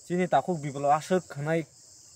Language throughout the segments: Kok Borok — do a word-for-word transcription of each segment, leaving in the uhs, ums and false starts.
Chini takhuk Biplop aswk khwnai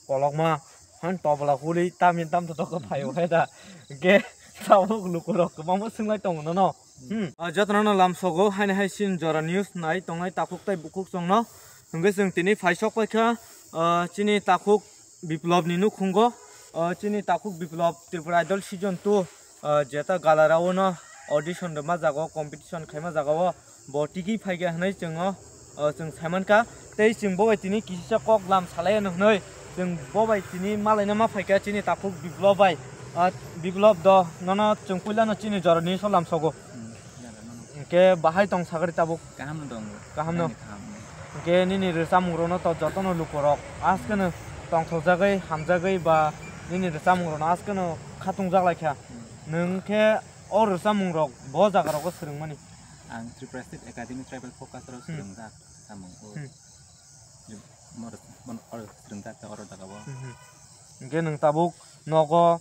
kolokma, han tobla huli tamni tamthotok khe phai o hai da. Hwnkhe tabuk lukurok kwbangma swngwi tongo nono. Hmm. Ah, jotono no lamsogo haini hai chini Jora News nai tongnai takhuk tei bukhuk chwngno. Hwnkhe chwng tini phaisok paikha, ah, chini takhuk Biplopni nukhungo, ah, chini takhuk Biplop Tripura Idol season two, ah, jeta galarao no audition rwma jaga o, competition khaima jaga o bo tigi phaikha hwnwi chwngo, ah, chwng saimankha. Tei chwng bo bai tini kisa kok lam salai ano hwnwi chwng bo bai tini malaina ma phaikha chini takhuk Biplop bai. Ah, Biplop do nono chwng puilano chini Jora News o lamsogo. Hwnkhe bahai tong sagri tabuk? Kaham no tongo. Kaham no? Nini kaham no. Hwnkhe nini rwchapmung rokno to jotono lukurok askeno tongthokjagwi, hamjagwi ba nini rwchapmung rokno askeno khatungjak lai kha. Hmm. Nwng khe o rwchapmung rok bo jaga rogo swrwngmani? Ang Tripura State Academy Tribal Focus ro Hmm. swrwngjak samung o. Hmm. Moro, mon-, oro swrwngjak ta oro jaga o. Hmm, hmm. Hwnkhe nwng tabuk nogo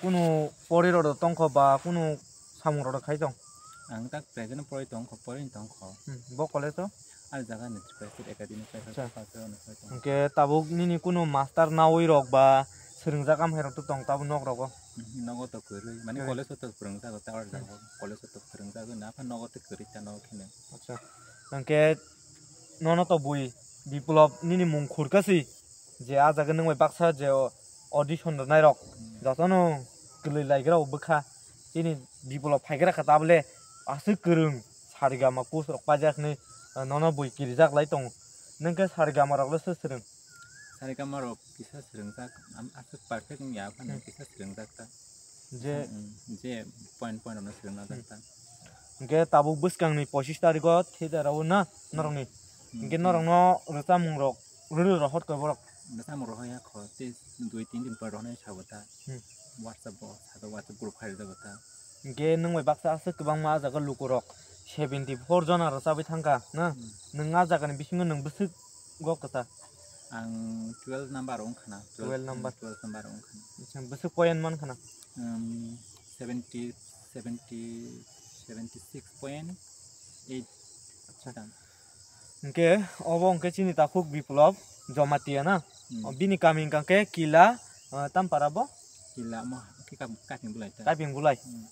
kunu pori rok tongkho ba kunu samung rok khai tong? Ang tak present pori tongkho, pori tongkho. Hmm, bo college o? Ar jaga ni Tripura State Academy Tribal Acha. Focus ro no khai tong. Hwnkhe tabuk nini kunu master nawi rok ba swrwngjak amhai rok to tong tabuk nok rogo? Hmm, nogo to kwrwi. Mane Kwrwi. College o to phwrwngjago ta oro Hmm. jaga o. College o to phwrwngjago na, apha nogo to kwrwi ta nogo kheno. Acha. Hwnkhe nono to bui Biplop nini mung khurkha si je ah jaga nwng bai baksa je audition rwnai rok Hmm. jotono kwlwi laigra o bwkha. Chini Biplop phaigra kha tabole aswk kwrwng Saregama course rok paijak hinwi nono bui kirijak lai tongo. Nwng khe Saregama rok le swk swrwng? Saregama rok kisa swrwngjak, am-, aswk perfect wngya, phano Hmm. kisa swrwngjak ta. Je Hmm, je point point rokno swrwngna Hmm. jak ta. Hwnkhe tabuk bwskangni pochis tarikh o theater o na norokni. Hmm. Hwnkhe Hmm. norokno rwchapmung rok rwrwi rohor khe borok? Rwchapmung rohor ya kho, tei dui tin din pore rohornai sabo ta. Hmm. WhatsApp o, sabo WhatsApp group khai rwjago ta. Hwnkhe nwng bai baksa aswk kwbangma ah jaga lukurok seventy four jona rwchabwi thangkha na? Hmm. Nwng ah jagani bisingo nwng bwswk go kwchak? Ang twelve number wngkha na. Twelve number. Twelve number wngkha na. Acha, bwswk point mankha na? Um, seventy, seventy, seventy six point eight. Acha. Hwnkhe obo hwnkhe chini takhuk Biplop Jamatia na? Hmm. O bini kami hwnkha khe Kila, ah, Tampara bo? Kila mo, khe kap-, Kaiping Bulai ta. Kaiping Bulai. Hmm.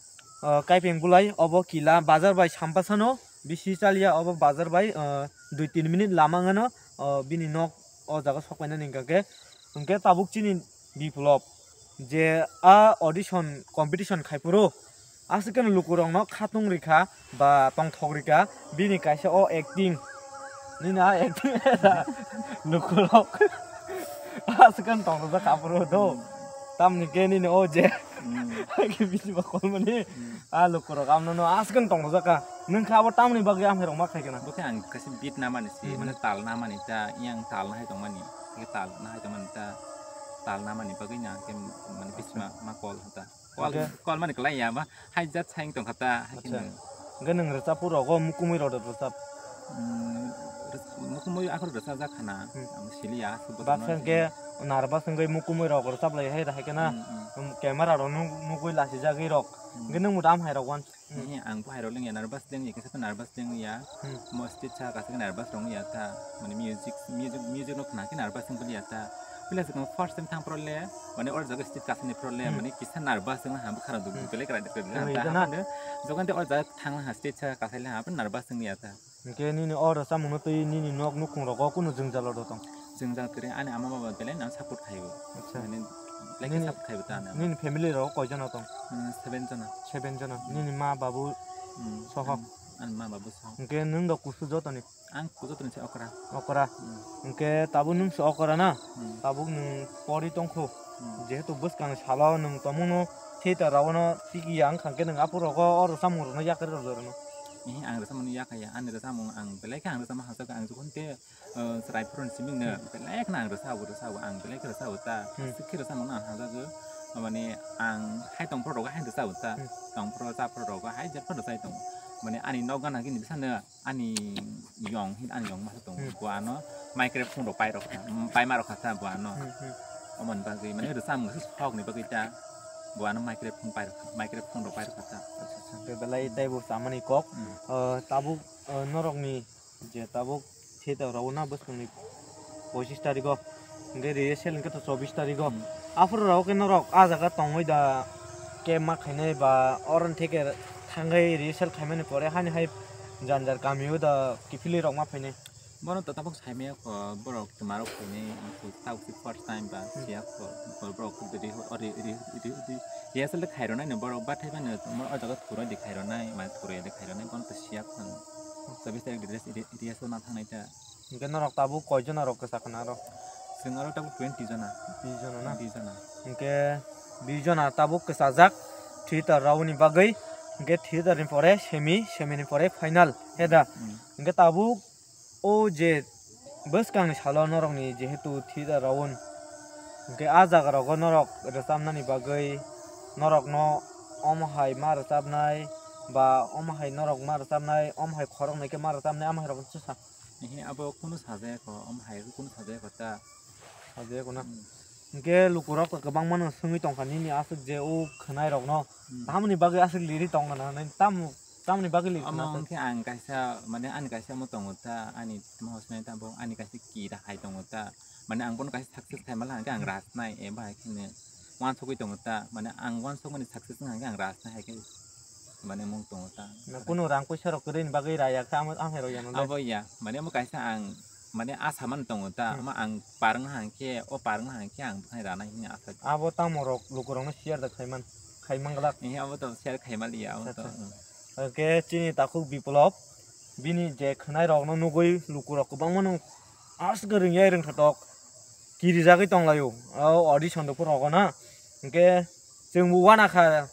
Ah, Kaiping Bulai, obo Kila bazar bai sampasano bisi chaliya, obo bazar bai, ah, dui tin minute lama wngano, ah, bini nok o jaga sokpainani hwnkha khe. Hwnkhe tabuk chini Biplop je a audition competition khai phuru aswk kheno lukurokno khatung rikha ba tongthok rikha, bini kaisa o acting, nini a acting lukurok aswk kheno tongthokjak aphuru do. Tamni khe nini o je Hmm. Haikhe bisi ba kolmani Hmm. a lukurok amno no aswk kheno tongthokjak kha. Nwng kha abo tamni bagwi amhairok ma khai khna? Bo khe ang kaisa beat namani se, Hmm. mane tal namani ta, yang tal nahai tongmani, khe tal nahai tongmani ta, tal namani bagwi no ang khe mane bisi ma, ma kol hota. Kol, Hwnkhe? Kol mani kwlai ya ba, hai jat sayang tong kha ta, hai Acha. Kheno. Hwnkhe nwng rwchap phuru rogo mukumui rok rwchap? Hmm, rwch-, mukumui akhor rwchajak khana, Hmm. Ang siliya, aswk Baksa bothorno hwnkhe siliya. Nervous wngwi mukumui rok rwchap lai hai, hai khena, Hmm, hmm. um, camera rok nuk-, nugwi lachijagwi rok. Hmm. Hwnkhe nwng bo tam hai rok wan. Hmm. He, ang bo hai rok lengya nervous lengya, kisa ta nervous lengya. Hmm. Mo stage sa kasa khe nervous rong ya ta. Mane music, music, music no khna khe nervous wng ya ta. Pila se first time thang pro le, mane or jaga stage kasa ni pro le, Hmm. mane kisa nervous wng ha bwkha rok Hmm. belai kwrwi kwrwi Kwrwi ta gana. Hapande, jogan de or jaga thang ha stage sa kasa le ha nervous wng ya ta. Hwnkhe nini o rwchapmung no twi nini nok nukhung rogo kunu jwngjal rok tong? Jwngjal kwrwi, ani ama baba belai no support khaio. Acha. Mane belai khe Nini, support khaio ta ani ama. Nini family rok koi jona tong? Hmm, seven jona. Seven jona. Hmm. Nini ma babu Hmm, soho? Ani, ani ma babu soho. Hwnkhe nwng rok kusu jotoni? Ang kusu jotoni se okra. Okra. Hmm. Hwnkhe tabuk nwng se okra na? Hmm. Tabuk nwng pori tongkhu. Hmm. Jehetu bwskang salo nwng tongmungno theater rok no tigi ya wngkha hwnkhe nwng aphuru rogo o rwchapmung rokno yakarwi rwjak rwno? Ihi, ang rwchapmung no yakaya, ani rwchapmung ang belai khe ang rwchapma hamjak ang jokhon tei, eh, chwrai phuru ni simi no Hmm. belai kheno ang rwchabo, rwchabo, ang belai khe rwchabo ta. Hmm. Aswk khe rwchapmung no ang hamjago. Mane ang hai tong phuru rogo hai rwchabo ta. Hmm. Tong phuru cha phuru rogo hai jat phuru rwchai tongo. Mane ani nok gana gini bwsano ani yong hin ani yong masa tongo. Hmm. Bo ano microphone rok pai rok kha, pai ma rok kha ta bo ano. Hmm, hmm. Omoni bagwi mane rwchapmung se sok ni bagwi ta. Bo ano microphone pai rok kha, microphone rok pai rok kha ta. Acha, acha. Hwnkhe belai tei bo chamani kok. Hmm. Eh, tabuk, eh, norokni je tabuk theater rok na bwskangni Pochis tarigo, hwnkhe rehearsal hwnkhe to chobis tarigo. Hmm. Aphuru rok khe norok ah jaga tongwi da camp ma khainai ba oroni theke thangwi rehearsal khaimani pore hani hai jan jar kamio da kiphilwi rok ma phainai. Bono to tabuk saimaya kho, borok twmarok khainai, ang kho tabuk se first time ba. Hmm. Siya kho, borok kho ri-, ri-, ri-, ri-, rehearsal de khairwnai no borok, bathai phano o jaga thuro de khairwnai, mai thuro de khairwnai, bono to siya kho. Chobis tarik rehearsal ma thangnai ta. Hwnkhe norok tabuk koi jona rok kwchakna aro? Chwng aro tabuk twenty jona. Bis jona na? Bis jona. Hwnkhe bis jona tabuk kwchajak theater rokni bagwi. Hwnkhe theater ni pore semi, semi ni pore final, he da? Hmm. Hwnkhe tabuk o je bwskangni salo norokni jehetu theater round, hwnkhe ah jaga rogo norok rwchapnani bagwi norokno omo hai ma rwchapnai ba omo hai norok ma rwchapnai, omo hai khoroknwi khe ma rwchapnai, omo hai rok sa. Ehe, abo kunu sajaya kho, omo hai kunu sajaya kho ta. Sajaya kho na? Hmm. Hwnkhe lukurok kwbangma no swngwi tongkha nini aswk je o khwnairokno. Hmm. Tamoni bagwi aswk liri tongkha na hinwi tamo, tamoni bagwi liri tongkha na aswk? Omo wngkhe ang kaisa, mane ani kaisa omo tongo ta, ani tamo hosnai ta bo ani kaisa kira hai tongo ta. Mane ang bono kaisa success khaimala hwnkhe ang, hmm, rasnai, e bahai kheno. Wansugwi tongo ta, mane ang wansukmani success wngkha hwnkhe ang rasnai hai khe, mane mung tongo ta. Na, kunu rang puisa rok kwrwini bagwi raya khe amo, amhai rok yano le? Abo ya, mane omo kaisa ang, mane asa man tongo ta, hmm, omo ang parwng hang khe, o parwng hang khe ang bwkhani ranai hwnwi asa. Abo tamo rok lukurokno share da khaiman, khaimang glak. Eh, abo to share khaimal ya, abo to, acha, acha, hmm. Hwnkhe chini takhuk Biplop, bini je khwnai rokno nugwi lukurok kwbangma no aswk rwngya rwngthotok kirijagwi tonglaio, o audition rok phuru rogo na. Hwnkhe chwngbo uanakha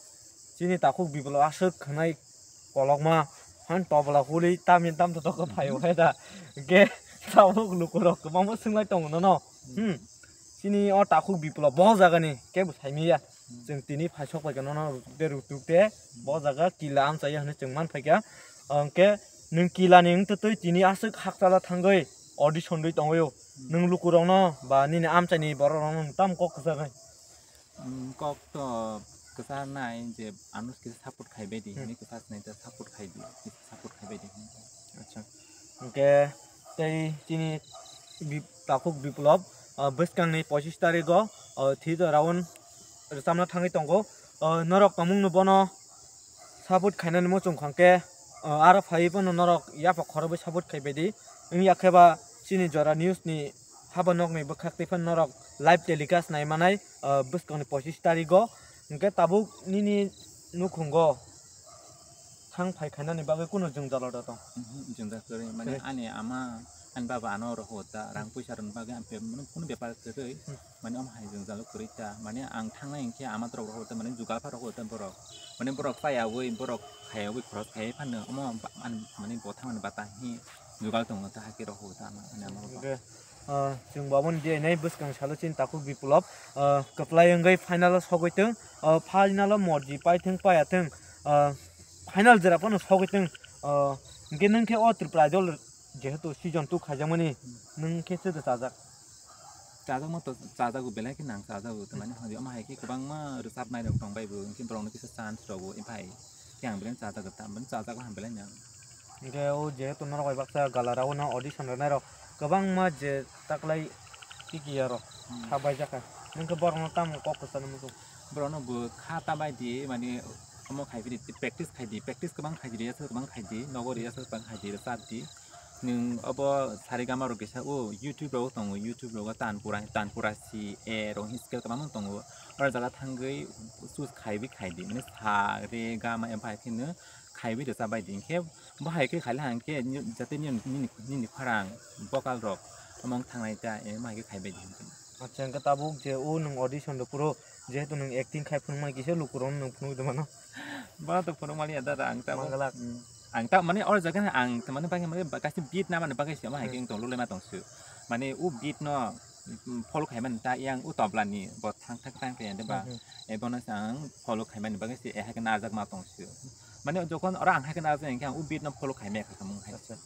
chini takhuk Biplop aswk khwnai kolokma, han tobla huli tamni tamthotok khe phaio hai da. Hwnkhe tabuk lukurok kwbangma swnglaitong nono. Hmm. Chini o takhuk Biplop bo jagani kebo saimanya. Chwng tini phaisok paikha nono rutuk de rutuk de, bo jaga kila amchaya hinwi chwng manphaikha. Hwnkhe nwng kila ni wngtwi twi tini aswk hakchala thangwi audition rwi tongwi o. Hmm. Nwng lukurokno ba nini amchaini borokrokno nwng tamo kok kwcharnai? Hmm, kok to kwcharnai je ano kisa support khaibai di, hmm, hinwi kwchar sinai ta support khai di, kisa support khaibai di hinwi. Acha. Hwnkhe tei chini Bip-, takhuk Biplop, ah, bwskangni pochis tarigo, ah, theater round rwchapna thangwi tongo. Ah, norok tongmungno bono support khainani muchung kha hwnkhe, ah, aro phaiwi phano norok yapha khorobwi support khaibai di. Wngya khe ba chini Jora News ni haba nokni bwkhak twi phano norok live telecast nai manai, ah, bwskangni pochis tarigo. Hwnkhe tabuk nini nukhungo thang phai khainani bagwi kunu jwngjal oro tong? Mhm, jwngjal kwrwi. Mane kwrwi. Ani ama, ani baba ano rohor ta, rang puisa rwna bagwi ang pe-, mane kunu bepar kwrwi. Hmm. Mane omo hai jwngjal kwrwi ta. Mane ang thangnai hinkhe ama torok rohor ta, mane jugal pha rohor ta borok. Mane borok payawi, borok khayogwi, khoros khayai phano omo ba-, ani, mane bo thangmani bata hi jugal tongo ta, hakhe rohor ta ama, ani ama baba. Hwnkhe, ah, chwng bo aboni diyainai bwskang salo chini takhuk Biplop, ah, kwplai wngwi final o sogwi thung, ah, final o morji paithung payathung, ah, final jora phano sogwi thung, ah, hwnkhe nwng khe o Tripura Idol jehetu season two khaijakmani, hmm, nwng khe chwda chajak? Chajakma to chajago, belai khe nang chajago, hmm, tamani hwnwi omo hai khe kwbangma rwchapnai rok tong bai bo, hwnkhe borokno kisa chance rw-o, ephai khe ang belai chajago, tamani chajago ham belai nang. Hwnkhe o jehetu norok bai baksa gala round o audition rwnairok kwbangma je taklai kikiya rok, hmm, kha baijak kha. Nwng khe borokno tamo kok kwcharnai muchung? Borokno bo kha ta bai di, mane omo khai di, practice khai di, practice kwbang khai di, rehearsal kwbang khai di, nogo rehearsal kwbang khai di, rwchap di. Nwng obo saregama rok kisa o YouTube rogo tongo, YouTube rogo tanpura, tanpura si e rok hin scale kwbangma tongo. Oro jaga thangwi choose khaiwi khai di, mane sa, re, ga, ma, em, bai kheno khaiwi rwchap bai di, hinkhe bo hai khe khaila hinkhe ni-, jate nini, nini, nini khorang vocal rok omo wng thangnai ta, eh, omo hai khe khaibai di hinkhe. Acha, hinkhe tabuk je o nwng audition rw phuru jehetu nwng acting khai phunukmani kisa lukurokno nwng phunukgwi tongmano? Bono to phunukmani ya dada, ang tabuk, mangalak, mm, ang ta mane oro jaga ang mane bagwi mane kaisa beat namani bagwi se omo hai khe, hmm, wng tong lulai ma tong su. Mane o beat no, mm, follow khaimani ta yang o tobla ni bo thang thang thang khe de ba. Hmm, hmm. E bono se ang follow khaimani bagwi se e hai khe narwkma tong sio. Mane jokhon oro ang hai khe narwkjak hinkhe ang o beat no follow khaimaya kha mung hai. Acha.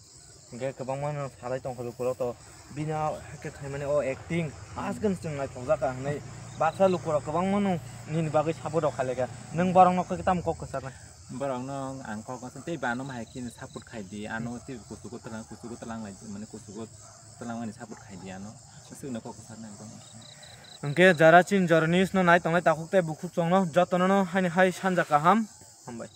Hinkhe kwbangma no salai tong kha lukurok to bini hai khe khaimani o acting, hmm, aswk chwng naithokjak kha hinwi baksa lukurok kwbangma no nini bagwi support rok khailai kha. Nwng borokno khe tamo kok kwcharnai? Borokno ang kok kwchar tei bo ano hai khe support khai di, ano, hmm, tei kuchugo twlang, kuchugo twlang lai di, mane kuchugo twlang mani support khai di ano. Hwnkhe jara chini jora news no nai tongnai takhuk tei bukhuk chwngno jotono no haini hai sanja kaham. Hambai.